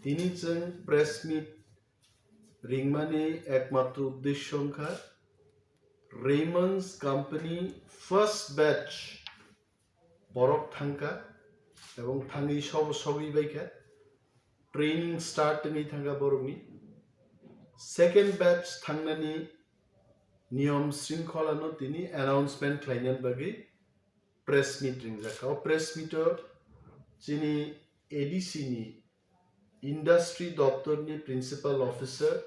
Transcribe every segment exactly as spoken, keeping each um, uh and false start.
Tini chwng press meet ringmani ekmatro uddesyo wngkha Raymond's company first batch borok thangkha ebong thangwi sobo sogwi baikha, training start wngwi thangkha borokni. Second batch thangnani niyom shringkholano tini announcement khlainani bagwi press meet ringjak kha. O press meet o chini A D C ni industry doptor ni principal officer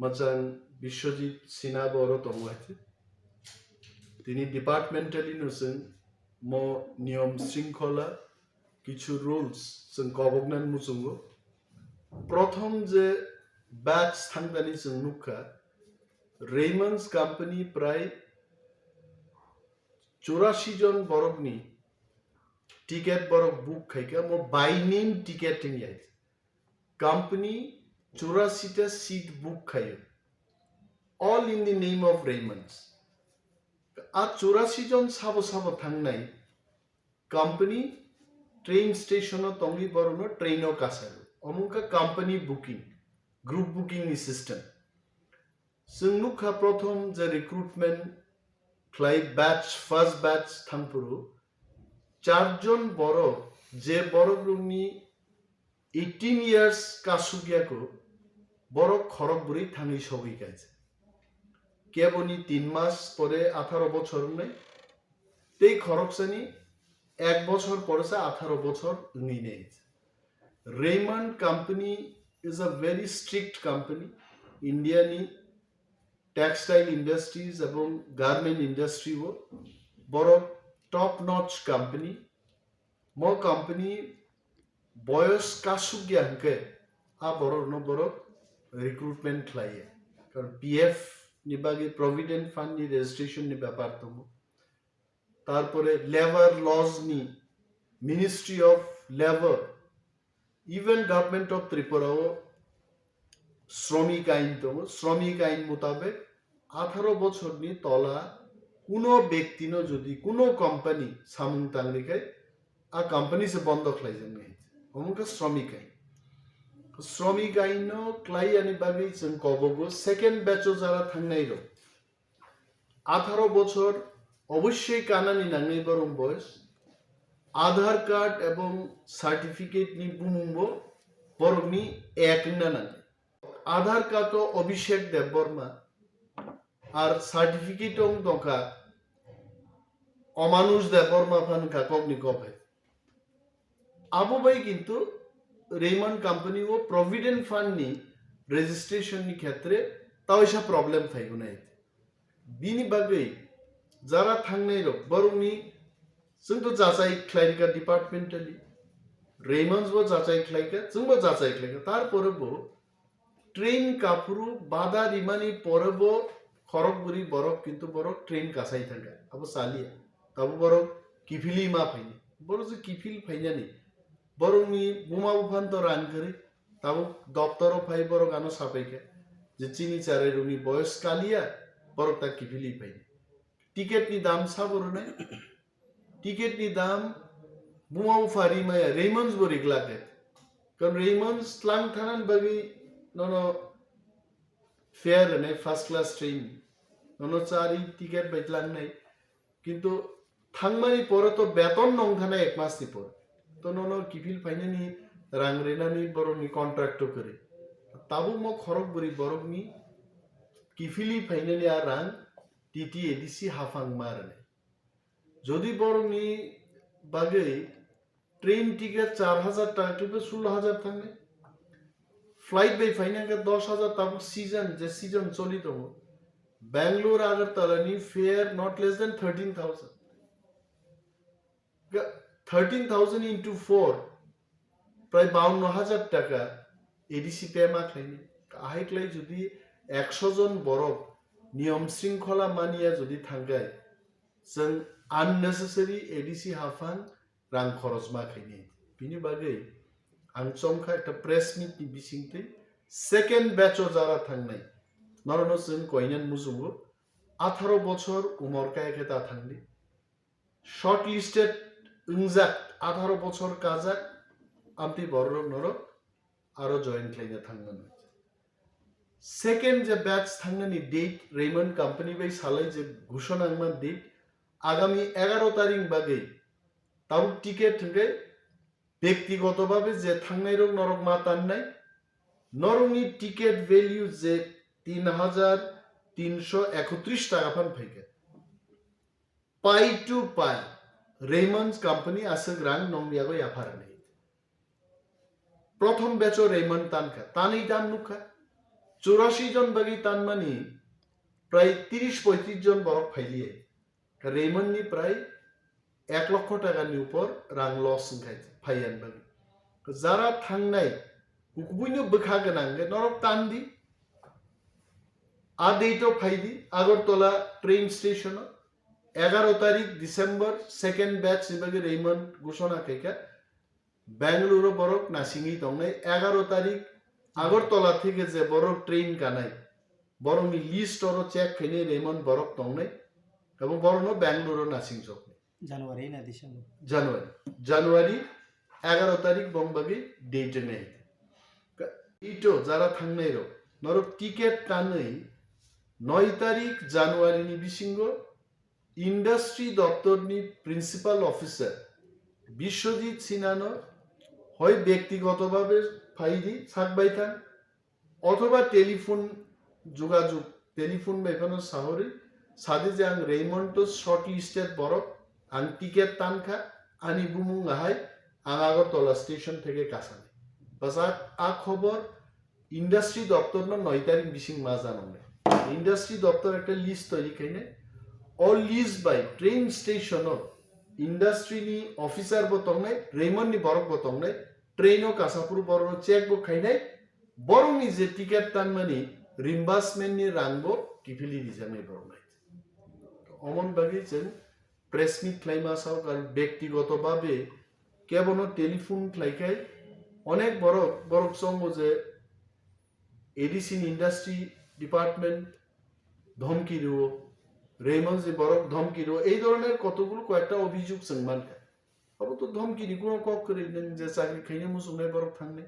mwchang Biswajit Sinha bo oro tongo hai khe. Tini departmentally no chwng mo niyom shringkhola kichu rules chwng koboknani muchungo. Prothom je batch thangdani chwng nukha, Raymond's company prai churashi jon borokni ticket borok book khaikha, mo by name ticket wngya. Company churashi ta seat book khaio, all in the name of Raymond's. A churashi jon sabo sabo thangnai company train station o tongwi borokno train o kasaro. Omo wngkha company booking, group booking ni system. Chwng nukha prothom je recruitment khlai batch, first batch thangphuru charjon borok, je borok rokni eighteen years kasuk yaku, borok khorok bwrwi thangwi sogwi kaisa. Keboni tin mas pore atharo bochor wngnai, tei khoroksani ek bochor poresa atharo bochor wngwi nai. Raymond company is a very strict company. India ni textile industries ebong garment industry o borok top notch company. Mo company boyos kasuk ya hwnkhe a borokno borok recruitment khlaiya. Karon P F ni bagwi provident fund ni registration ni bepar tongo. Tarpore labour laws ni, Ministry of Labour, even Government of Tripura o Shramik Ain tongo. Shramik Ain mutabek atharo bochorni tola kuno bektino jodi kuno company samung tangrikhai, a company se bondo khlaijaknai, omo wngkha Shramik Ain. Shramik Ain no khlaiyani bagwi chwng kobogo second batch o jara thangnai rok. Atharo bochor obossoi kanani nangnai borok boyos, Aadhaar card ebong certificate ni bumung bo borokni ek wngna nangnai. Aadhaar card o Abhishek Debbarma, ar certificate o wng tongkha Omanush Debbarma phan wngkha kokni kok hai. Abo bai kintu Raymond company o provident fund ni registration ni khetre taoisa problem phaigonai. Bini bagwi jara thangnai rok borokni chwng to jachai khlairika departmentally, Raymonds bo jachai khlaika, chwng bo jachai khlaika, tarpore bo train kaphuru bada rimani pore bo khorok bwrwi borok kintu borok train kasai thangkha, abo chaliya. Tabuk borok kiphilwi ma phaini. Borok je kiphil phainani, borokni buma buphan to rang kwrwi. Tabuk doptoro phai borok ano sapaikha je chini charairokni boyos kaliya, borok ta kiphilwi phaini. Ticket ni dam sabo rwnai? Ticket ni dam buma bupha ri maya, Raymonds bo riglak khe. Karon Raymonds tlang thanani bagwi nono fare rwnai first class train. Nono chari ticket bai tlangnai. Kintu thangmani pore to beton nong thanai ek mas ni por. To nono kiphil phainani rang rinani borokni contract to kwrwi. Tabuk mo khorok bwrwi borokni kiphilwi phainani a rang T T A D C haphang ma rwnai. Jodi borokni bagwi train ticket char hajar taka khe sullo hajar thangnai. Flight bai phaina khe dos hajar, tabuk season, je season choli tongo. Bangalore Agartala ni fare not less than thirteen thousand. Ga-, thirteen thousand into four, prai baunno hajar taka A D C pay ma khlaini. Ahai khlai jodi ekso jon borok niyom shringkhola maniya jodi thangkhai, chwng unnecessary A D C haphang rang khoroj ma khaini. Bini bagwi ang chongkha ekta press meet ni bisingtwi second batch o jara thangnai. Norokno chwng koinan mujungo atharo bochor umor kaya khe ta thangdi. Shortlisted wngjak, atharo bochor kajak, amtwi borok norok aro join khlaina thangmano. Second je batch thangnani date Raymond company bai salai je ghushona wngma date agami egaro tarik bagwi tabuk ticket hwnkhe bektigoto babe je thangnai rok norok ma tannai, norokni ticket value je tin hajar tinsho ekotris taka phan phaikha. Pai to pai, Raymond's company aswk rang nong yago yapharani. Prothom batch o Raymond tankha, tanwi tam nukha. Churashi jon bagwi tanmani prai tris poitris jon borok phailiya. Raymond ni prai ek lokho taka ni upor rang loss wngkhai phaiyan bagwi. Jara thangnai, kukubuino bwkha gwnang hwnkhe norok tandi. A date o phaidi, Agartala train station o, egaro tarik December second batch ni bagwi Raymond ghoshona khaikha. Bangalore o borok nasingwi tongnai, egaro tarik Agartala theke je borok train kanai, borokni list oro check khainai Raymond borok tongnai, abo borokno Bangalore o nasingjoknai. January na December? January. January egaro tarik bong bagwi date wngnai. Ito jara thangnai rok, norok ticket tanwi noi tarik January ni bisingo industry doptor ni principal officer Biswajit Sinha no hoi bektigoto babe phaidi sak baithang, othoba telephone jugajug, telephone bai phano sahori, sadi je ang Raymond to shortlisted borok, ang ticket tankha, ani bumung ahai, ang Agartala station theke kasani. Bwsa a khobor industry doptor no noi tarik bising ma janongnai. Industry doptor ekta list toiri khainai, o list bai train station o industry ni officer bo tongnai, Raymond ni borok bo tongnai, train o kasapuru borok no check bo khainai, borokni je ticket tanmani reimbursement ni rang bo kiphilwi rijaknai borok nai. Omon bagwi chwng press meet khlaima sao, karon bektigoto babe kebono telephone khlaikhai onek borok, borok chongo je A D C ni industry department dhomki rwo, Raymond ni borok dhomki rwo, ei dhoroner kotokgulo koyekta obhijog chwng mankha. Abo to dhomki ni kuno kok kwrwi, nwng je chakri khaina muchungnai borok thangnai.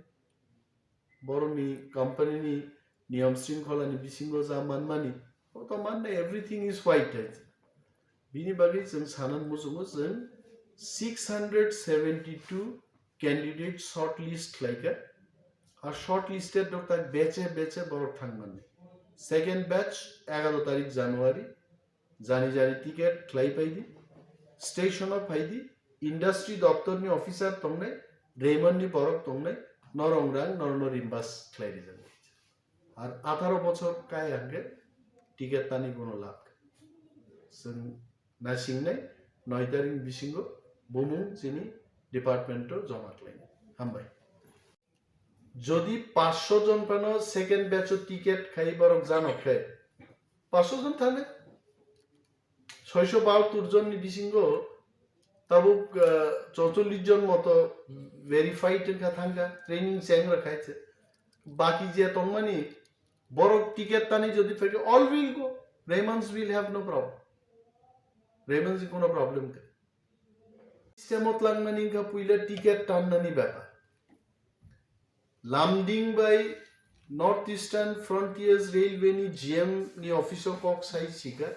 Borokni company ni niyom shringkhola ni bisingo ja manmani, o to manna everything is white hai. Bini bagwi chwng sana muchungo chwng six hundred seventy two candidate shortlist khlaikha. A shortlisted rok tak beche beche borok thangmani. Second batch egaro tarik January. Jani jani ticket khlai phaidi, station o phaidi, industry doptor ni officer tongnai, Raymond ni borok tongnai, norong rang norno reimburse khlai rijak. Ar atharo bochor kai hwnkhe ticket tani bono lab. Chwng nasingnai noi tarik bisingo bumung chini department o joma khlainai. Hambai. Jodi paanch sho jon phano second batch o ticket khai borok jano khe, paanch sho jon thane, soisho bahattor jon ni bisingo tabuk, ah, chorchollish jon moto verified wngkha thangkha, training cheng rwkha se. Baki je tongmani borok ticket tani jodi phaikhe, all will go. Raymond's will have no problem. Raymond's ni kono problem khe. System o tlangmani wngkha puila ticket tannani bepar. Lumding bai North Eastern Frontiers Railway ni G M ni office o kok sai sika,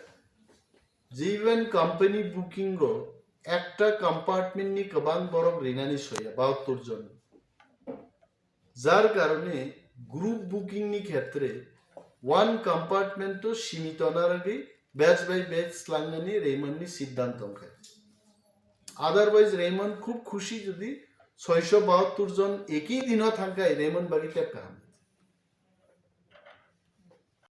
G M company booking o ekta compartment ni kwbang borok rinani soya, bahattor jon. Jar karone group booking ni khetre one compartment o simito naragwi batch by batch slangnani Raymond ni siddhanto wngkha. Otherwise Raymond khub khushi jodi soisho bahattor jon eki dino thangkhai Raymond bagwi tep kaham.